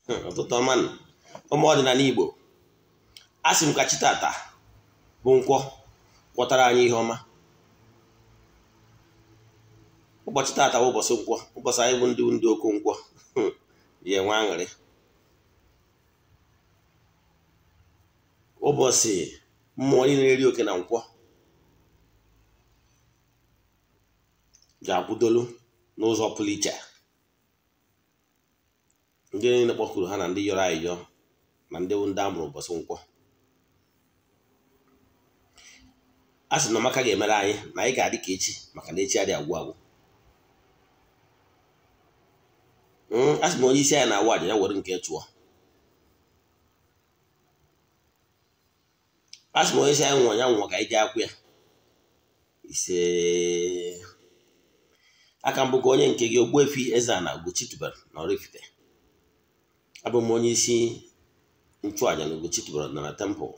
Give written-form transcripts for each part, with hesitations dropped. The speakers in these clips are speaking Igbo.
Ụtụtụ ọma nụ. Ụmụ ọdịnala Igbo, a sị m ka chi tata bụ nkwọ kwọtara anyị ihe ọma. Ụbọchị tata bụ ụbọchị nkwọ, ụbọchị anyị bụ ndị okwu nkwọ ya enwe aṅụrị. Ụbọchị mmụọ niile na-eri oke na nkwọ ga-akwụdolu n'ụzọ pụrụ iche. Ndị niile kpọkuru ha na ndị yọrọ ayịyọ na ndị amụrụ ụbọchị nkwọ, a sị na ọmaka ga-emere anyị na anyị ga-adị ka echi, maka na echi adịghị agwụ agwụ. A sị na onye isi anyị na-awụ aja ya were nke chụọ. A sị na onye isi anyị nwụọ ya nwụọ ka anyị jee akwụ ya. Ise aka mbụ ka onye nke gị Ogbuefi Eze-Ana Ugochi tubelu na Oraifite. Abụ m onye isi nchụaja na Ugochi tubelu na temple,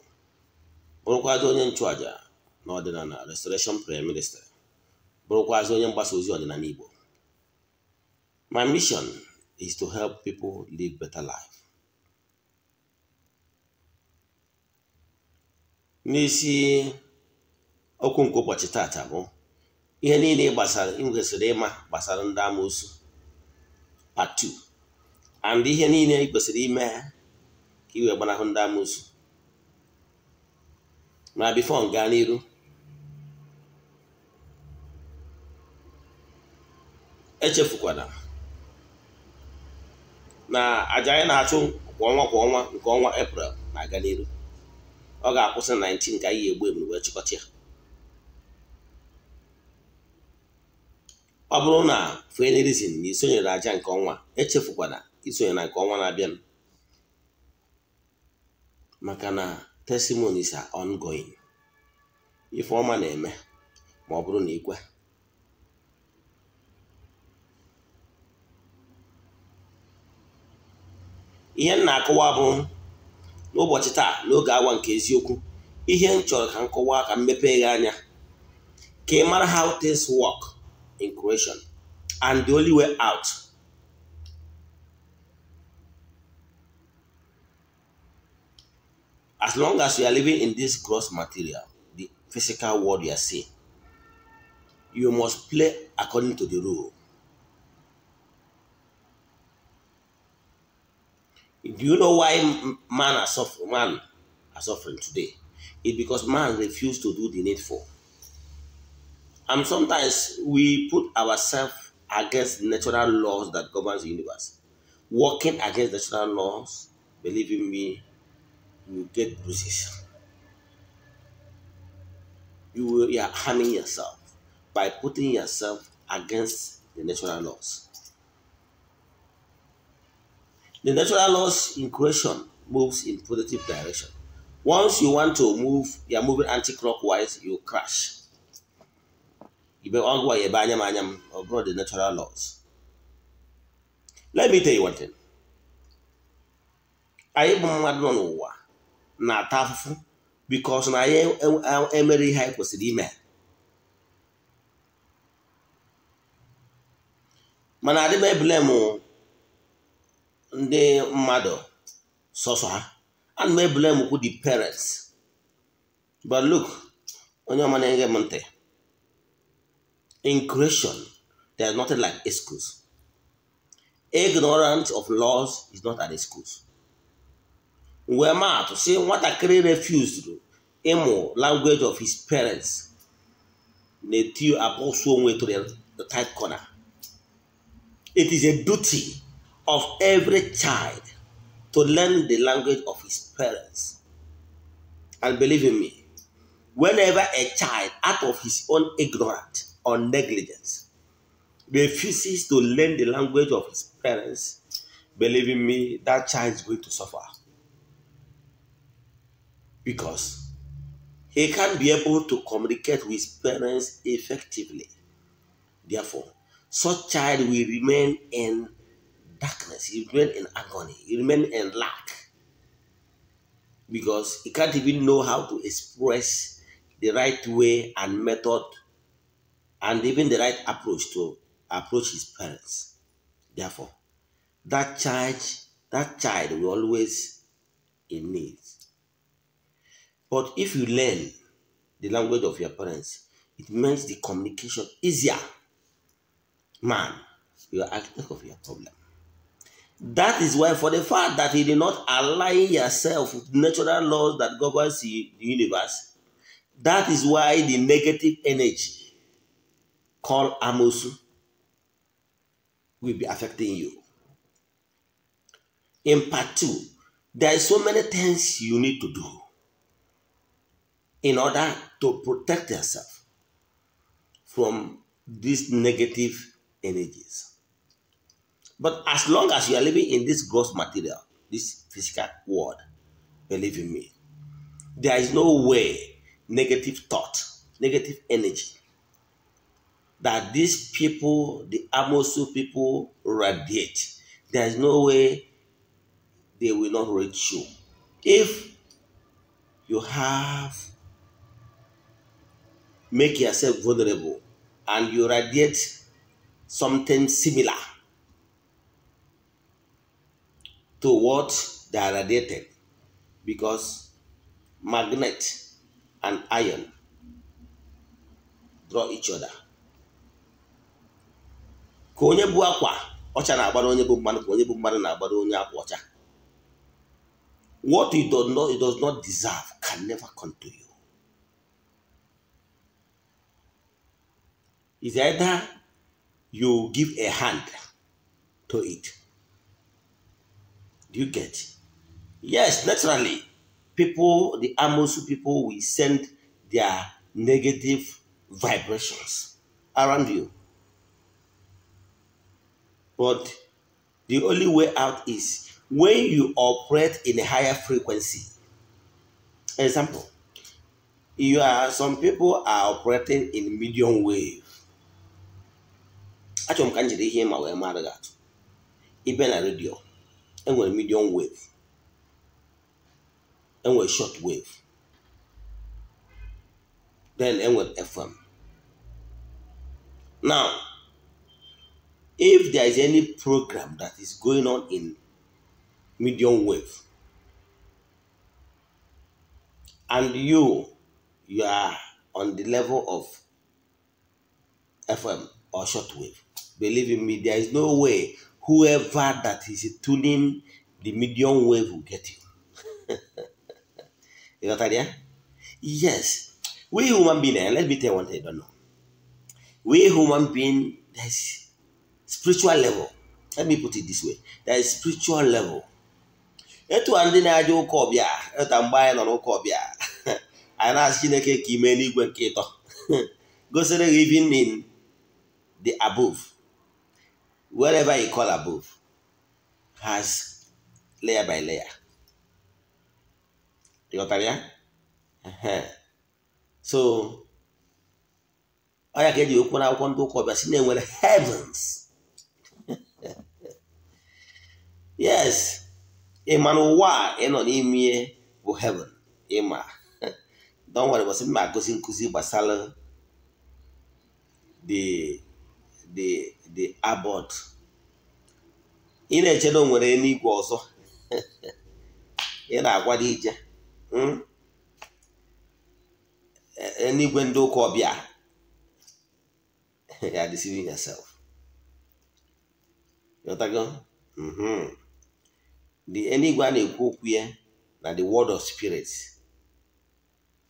bụrụkwazị onye nchụaja na ọdịnala Restoration Prayer Ministry, bụrụkwazị onye mgbasa ozi ọdịnala Igbo. My mission is to help people live better life. N'isi okwu nke ụbọchị tata bụ ihe niile gbasara ị kwesịrị ịma gbasara ndị amoosu part 2, and ihe niile ị kwesịrị ime ka ị wee gbanahụ ndị amoosu. Ma before m gaa n'iru, echefukwana na aja anyị na-achụ kwa ọnwa kwa ọnwa nke ọnwa April na-aga n'iru. Ọ ga-akwụsị na 19 ka anyị egbu ebulu wee chịkọta ya. Ọ bụrụ na for any reason na isonyere aja nke ọnwa, echefukwana isonye na nke ọnwa na-abịa, maka na testimonies are ongoing. Ife ọma na-eme ma ọ bụrụ na ikwe. Ihe m na-akọwa bụ n'ụbọchị taa n'oge awa nke eziokwu, ihe m chọrọ ka m kọwaa ka m mepee gị anya ka ị mara how things work in creation and the only way out. As long as you are living in this gross material, the physical world you are seeing, you must play according to the rule. Do you know why man are suffering today? It's because man refused to do the needful. And sometimes we put ourselves against natural laws that governs the universe. Working against natural laws, believe in me, you will get bruises. You are harming yourself by putting yourself against the natural laws. The natural laws in creation moves in positive direction. Once you want to move, you are moving anti-clockwise, you crash. You be the natural laws. Let me tell you one thing. Anyị bụ mmadụ nọ n'ụwa na-ata afụfụ because na anyị emere ihe anyị kwesịrị ime. Mana adị m ebule m ndị mmadụ sọsọ ha, ana m ebule m kwu the parents. But look, onye ọma na-ege m ntị, in creation there is nothing like excuse. Ignorance of laws is not an excuse. Wee maatụ si nwatakịrị refused ịmụ language of his parents na-eti abụsụ onwe to the tight corner. It is a duty of every child to learn the language of his parents. And believe in me, whenever a child, out of his own ignorance or negligence, refuses to learn the language of his parents, believe in me, that child is going to suffer. Because he can't be able to communicate with his parents effectively. Therefore, such child will remain in darkness, he will remain in agony, he will remain in lack. Because he can't even know how to express the right way and method and even the right approach to approach his parents. Therefore, that child That child will always in need. But if you learn the language of your parents, it makes the communication easier. Man, you are architect of your problem. That is why, for the fact that you did not align yourself with natural laws that governs the universe, that is why the negative energy called Amosu will be affecting you. In part 2, there are so many things you need to do in order to protect yourself from these negative energies. But as long as you are living in this gross material, this physical world, believe in me, there is no way negative thought, negative energy that these people, the Amosu people, radiate, there is no way they will not reach you. If you have make yourself vulnerable and you radiate something similar to what they are radiated, because magnet and iron draw each other. Ka onye bụ akwa ọcha na-agbara onye bụ mmadụ, ka onye bụ mmadụ na-agbara onye akwa ọcha. What you don't know, it does not deserve, can never come to you. It's either you give a hand to it. Do you get? Yes, naturally, people, the Amosu people, will send their negative vibrations around you. But the only way out is when you operate in a higher frequency. Example, some people are operating in medium wave. Achọrọ m ka m jiri ihe ma wee mara gị atụ. Ibe na redio, enwere medium wave, enwere short wave, then enwere FM. Now, if there is any program that is going on in medium wave, and you are on the level of FM or short wave, believe in me, there is no way whoever that is tuning the medium wave will get you. You got that, yeah? Yes. We human beings, let me tell you one thing I don't know. We human beings, there's spiritual level. Let me put it this way. There is spiritual level. Etu ndị na-aja ụka ọbịa, eta mgbe anyị nọ n'ụka ọbịa, anyị na-asị Chineke ka ime n'igwe nke ịtọ. Gosiri gị even in the above, wherever you call above, has layer by layer. You got that, yeah? So, ọ ya ka eji okwu n'akwụkwọ ndị ụka ọbịa si na-enwere heavens. Yes, ịma na ụwa a ị nọ n'ime bụ heaven. Ịma. Don't worry, but m na-akụzi nkụzi gbasara the abode. Ị na-eche na o nwere eluigwe ọzọ. Ị na-akwado ije. Eluigwe ndị ụka ọbịa. You are deceiving yourself. You got go? The eluigwe a na-ekwu okwu ya na the world of spirits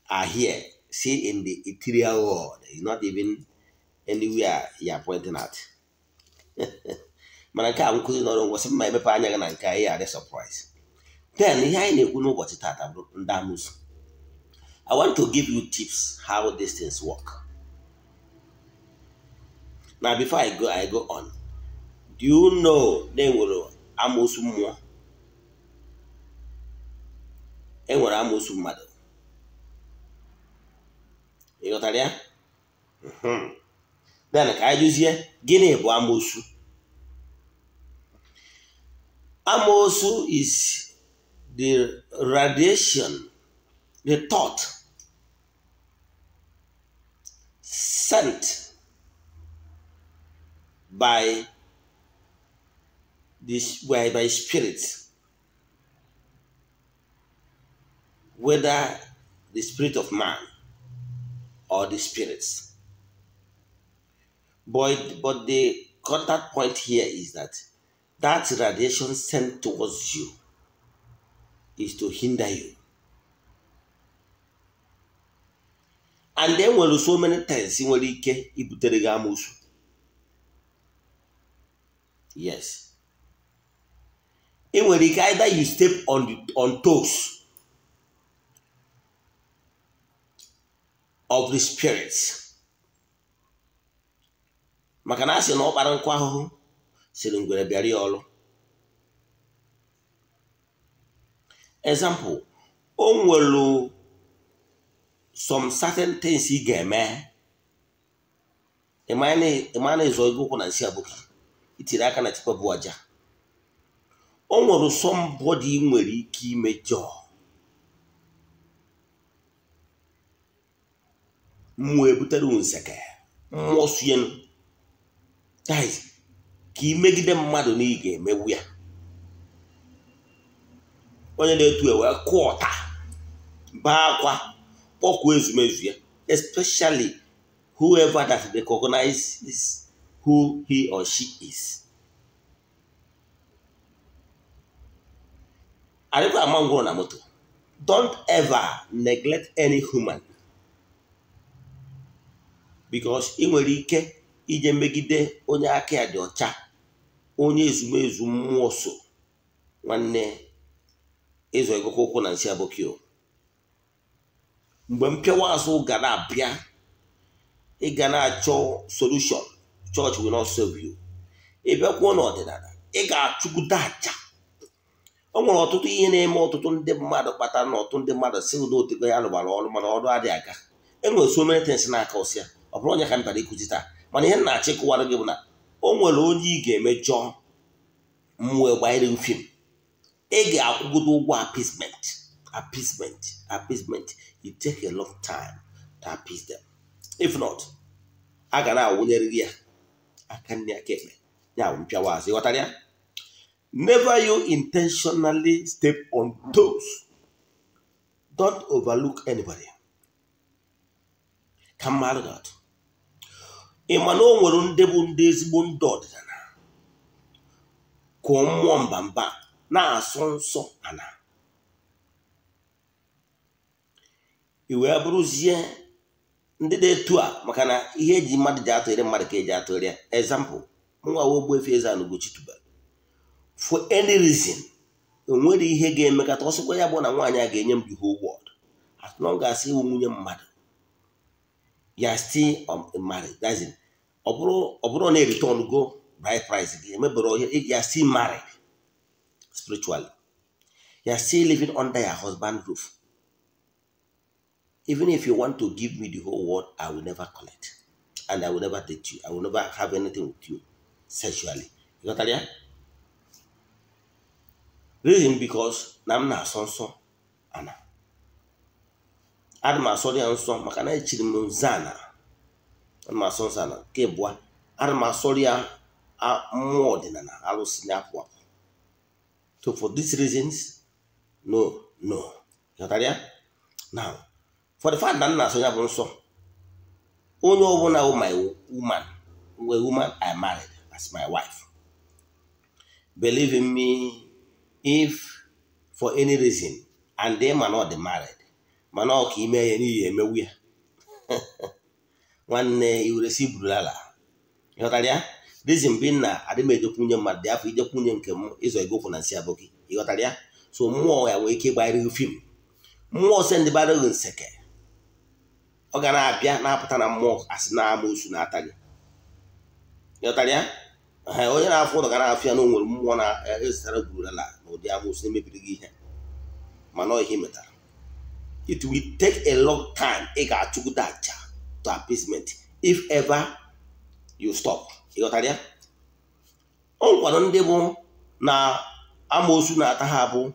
are here. See, in the ethereal world. It's not even anywhere you are pointing at. Mana nke a nkụzi nọrọ ngwọsị mma emepe anya gị na nke a, adị surprise. Then ihe anyị na-ekwu n'ụbọchị tata bụ ndị amụsụ. I want to give you tips how these things work. Now before I go on. Do you know na enwere amụsụ mmụọ? Enwere amụsụ mmadụ. Ị ghọtara ya? Then ka anyị jụzie, gịnị bụ amụsụ? Amụsụ is the radiation, the thought sent by this by spirits whether the spirit of man or the spirits. But the contact point here is that that radiation sent towards you is to hinder you. And then nwere so many things nwere ike ibutere gị amoosu. Yes. Ị nwere ike either you step on toes of the spirits. Maka na asị na ọ kpara nkụ ahụhụ siri ngwere bịara ya ọlụ. Example, o nwere some certain things ị ga-eme ịma na ịzọ ego ụkwụ na nsị abụghị itiri aka na tikwa bụ aja. O nwere somebody nwere ike imejọ mmụọ ebutere nseke mmụọ suyen guys ka imegide mmadụ na ị ga-emegbu ya. Onye na-etu ewe kụọ ọta baa akwa kpọkuo ezumezu ya, especially whoever that recognizes who he or she is. Arịkwa ama ngwụrụ na moto. Don't ever neglect any human, because ị nwere ike ije megide onye aka ya dị ọcha, onye ezumezu mmụọ so nwanne ịzọ ịgụkọ ụkwụ na nsị abokio. Mgbe mpịawa azụ ga na-abịa, ị ga na-achọ solution. Church will not save you. Ị bịakwuo n'ọdịnala, ị ga-achụgide aja. O nwere ọtụtụ ihe na-eme ọtụtụ ndị mmadụ kpatara na ọtụtụ ndị mmadụ si ụdị otego ya rụgbara ọrụ mana ọrụ adịghị aga. E nwere so many things na-aka ọsịa. Ọ bụrụ onye ka m bịara ịkụzi taa, mana ihe m na-achọ ịkụwara gị bụ na o nwere onye ị ga-emejọ mmụọ gbanyere fim. Ị ga-akwụgodo ụgwọ appeasement, appeasement, appeasement. It take a long time to appease them. If not, a ga na-awụnyere gị ya aka nne aka ekpe ya mpịawa azụ. Ịghọtara ya? Never you intentionally step on toes. Don't overlook anybody. Ka mmadụ ga-atụ. Ị ma na o nwere ndị bụ ndị ezigbo ndị ọdịnala kụọ mmụọ mba mba na-asọ nsọ ana i wee bụrụzie ndị na-etu a, maka na ihe eji mmadụ ji atụrụ mmadụ ka eji atụrụ ya. Example, nwa Ogbuefi Eze-Ana Ugochi tubelu. For any reason, enwere ihe ga-emekata ọsọkwa ya bụ na nwaanyị a ga-enye m the whole world. As long as ịwụ nwunye mmadụ, ya still married. That is, ọ bụrụ na return go bride price gị emebere ihe, ya still married spiritually. You are still living under your husband's roof. Even if you want to give me the whole world, I will never collect. And I will never date you. I will never have anything with you sexually. You got that? Reason because na m na-asọ nsọ ana. Ana m asọ ya nsọ maka na echiri m nze ana. Ana m asọ nsọ ana. Nke abụọ, ana m asọ ya mmụọ ọdịnala alụsị na-apụ apụ. So for these reasons, no, no. You got that? Now, for the fact that na-asọ ya bụ nsọ, onye ọbụla wụ my woman, a woman I married as my wife. Believe in me, if for any reason, and they may not be married, mana ọ ka ime ya n'ihi emewu ya. Nwanne iweresi burulala. Ịghọtara ya? Reason being na adị m ejekwunye mmadụ dị afọ ijekwunye nke m ịzọ igokwu na nsị abụghị. Ịghọtara ya? So mmụọ ya nwere ike ịgbanyere gị fim. Mmụọ sendịbara gị nseke. Ọ ga na-abịa na-apụta na mmụọ asị na amoosu na-ata gị. Ịghọtara ya? Onye na-afụ ụlọ ga na-afụ ya na o nwere mmụọ na-ezitara gburula na ụdị amoosu na-emebiri gị ihe. Mana ọ ihe metara. It will take a long time. Ị ga-achụgide aja to appeasement if ever you stop. Ịghọtara ya? O nwekwara ndị bụ na amoosu na-ata ha bụ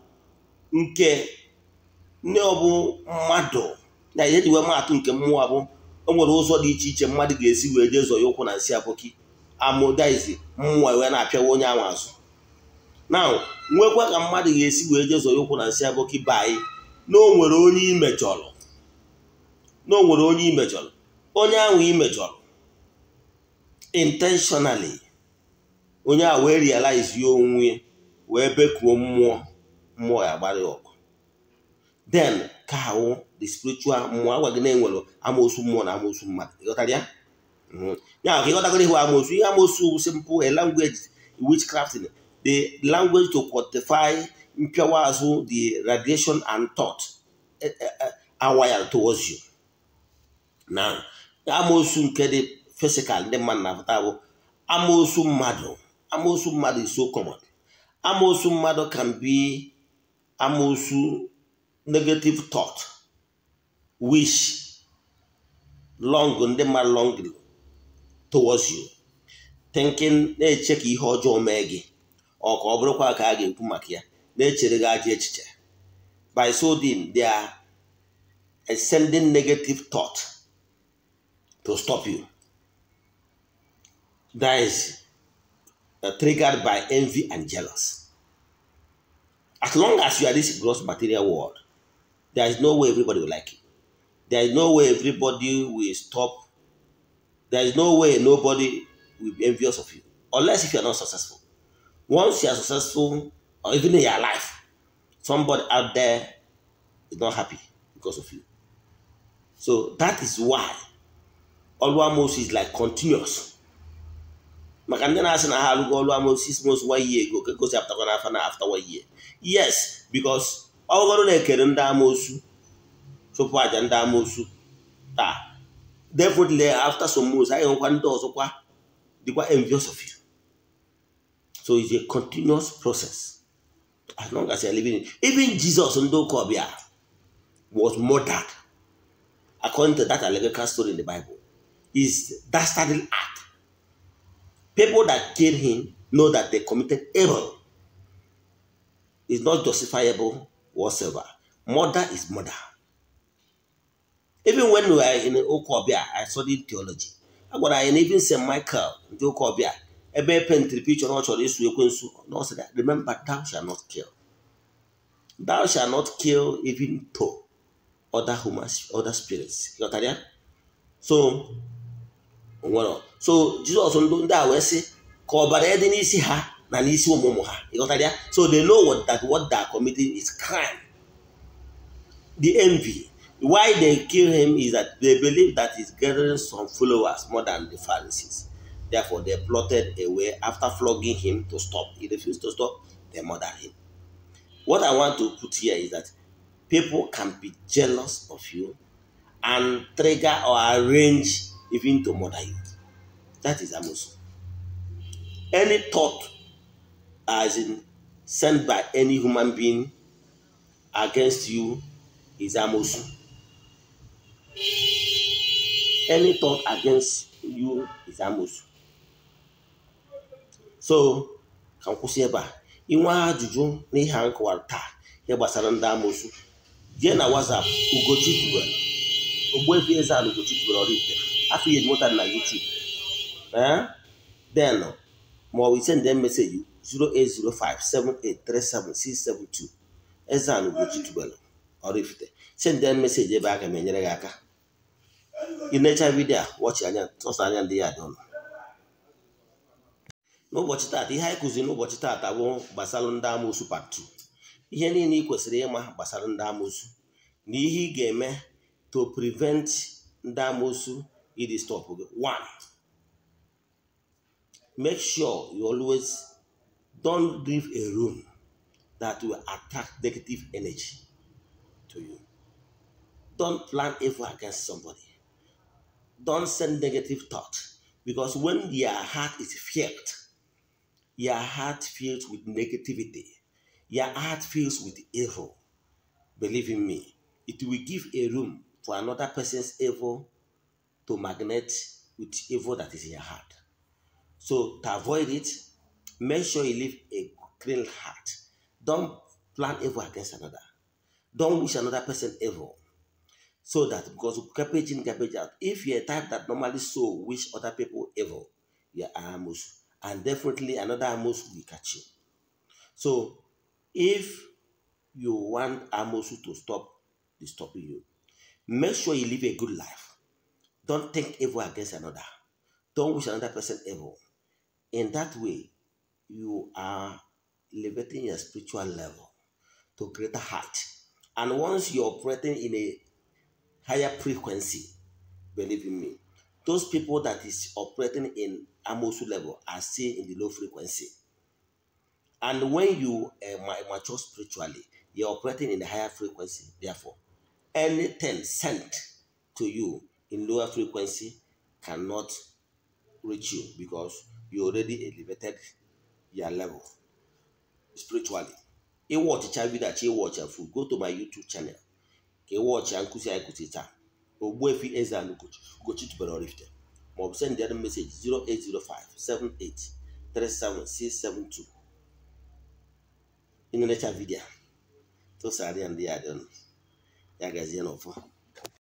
nke nne ọ bụ mmadụ na ihe ji wee maatụ nke mmụọ bụ o nwere ụzọ dị iche iche mmadụ ga-esi wee jee zọ ya ụkwụ na nsị abụkị amụdaizi mmụọ wee na-apịawa onye ahụ azụ. Now, nwekwa ka mmadụ ga-esi wee jee zọ ya ụkwụ na nsị abụkị by na o nwere onye imejọrọ, na o nwere onye imejọrọ, onye ahụ imejọrọ intentionally, onye a wee realize ya onwe wee bekuo mmụọ, mmụọ ya gbara ya ọgụ. Then ka ahụ the spiritual mmụọ agwa gị na-enwere amoosu mmụọ na amoosu mmadụ. Ịghọtara ya? Ya ka ịghọtagoro ihu amoosu. Ihe amoosu simple a language witchcraft, the language to quantify mpịawa azụ, the radiation and thought awire towards you. Now amoosu nke dị physical ndị mmadụ na-apụta bụ amoosu mmadụ. Amoosu mmadụ is so common. Amoosu mmadụ can be amoosu negative thought, wish long ndị mmadụ long towards you, thinking na-eche ka ihe ọjọọ mee gị, ọ ka ọ bụrụkwa ka a ga-ekwu maka ya, na-echere gị ajọ echiche. By so doing, they are sending negative thought to stop you. That is triggered by envy and jealous. As long as you are this gross material world, there is no way everybody will like you. There is no way everybody will stop. There is no way nobody will be envious of you, unless if you are not successful. Once you are successful, or even in your life, somebody out there is not happy because of you. So that is why ọlụ amoosu is like continuous. Maka ndị na-asị na ha alụgo ọlụ amoosu 6 months, one year ago, ka gosi apụtakwa n'afọ na after one year. Yes, because ọ bụrụ na ekere ndị amoosu chụpụ aja ndị amoosu taa, definitely after some months anyị nwekwa ndị ọzọkwa dịkwa envious of you. So it's a continuous process as long as you're living in. Even Jesus ndị ụka ọbịa was murdered according to that allegorical story in the Bible. Is dastardly act. People that killed him know that they committed evil. It's not justifiable whatsoever. Murder is murder. Even when we were in Okobia, I studied theology. I gwara anyị na even St. Michael ndị Okobia, ebe paintịrị picture na ọ chọrọ isu ekwensu, na ọ sị that, remember, thou shalt not kill. Thou shalt not kill even to other human, other spirits. Ghọtara ya? So nwere so Jizọs ndị a wee sị ka ọbara ya dị n'isi ha na n'isi ụmụ ụmụ ha. Ịghọtara ya? So they know what they are committing is crime. The envy. Why they kill him is that they believe that he's gathering some followers more than the Pharisees. Therefore, they plotted a way after flogging him to stop. He refused to stop. They murdered him. What I want to put here is that people can be jealous of you and trigger or arrange even to murder you. That is amosu. Any thought as in sent by any human being against you is amosu. Any thought against you is amosu. So ka m kwụsị ebe a. Inwe ajụjụ n'ihe a nkọwara taa, ihe gbasara ndị amosu, jee na WhatsApp Ugochi Tubelu, Ogbuefi Eze-Ana Ugochi Tubelu Oraifite, afọ ihe nweta na YouTube. Then ma ọ bụ send them message 08057837672, Eze-Ana Ugochi Tubelu Oraifite. Send them message ebe aka m enyere gị aka. Ị necha video a, watch anya tọsa anya ndị ya dị ụlọ. N'ụbọchị taata, ihe anyị kụziri n'ụbọchị taata bụ gbasara ndị amoosu part 2. Ihe niile ị kwesịrị ịma gbasara ndị amoosu na ihe ị ga-eme to prevent ndị amoosu ịdị stop gị. One, make sure you always don't leave a room that will attract negative energy to you. Don't plan evil against somebody. Don't send negative thought, because when your heart is filled, your heart fills with negativity, your heart fills with evil. Believe in me, it will give a room for another person's evil to magnet with evil that is in your heart. So to avoid it, make sure you live a clean heart. Don't plan evil against another. Don't wish another person evil. So that, because garbage in, garbage out. If you're a type that normally so wish other people evil, you're amosu. And definitely another amosu will catch you. So if you want amosu to stop disturbing you, make sure you live a good life. Don't think evil against another. Don't wish another person evil. In that way, you are elevating your spiritual level to greater height. And once you're operating in a higher frequency, believe in me, those people that is operating in amosu level are still in the low frequency. And when you mature spiritually, you're operating in a higher frequency. Therefore, anything sent to you in lower frequency cannot reach you because you already elevated your level spiritually. Ị watcha video achọ ị watch full, go to my YouTube channel ka ị watch ya nkụzi anyị kụzi taa, Ogbuefi Eze-Ana Ugochi tubelu Oraifite, maọbụ send the message 08057837672. Ị na-enecha video, tụsara ya ndị ya dị ọnụ ya gazie n'ọfọ.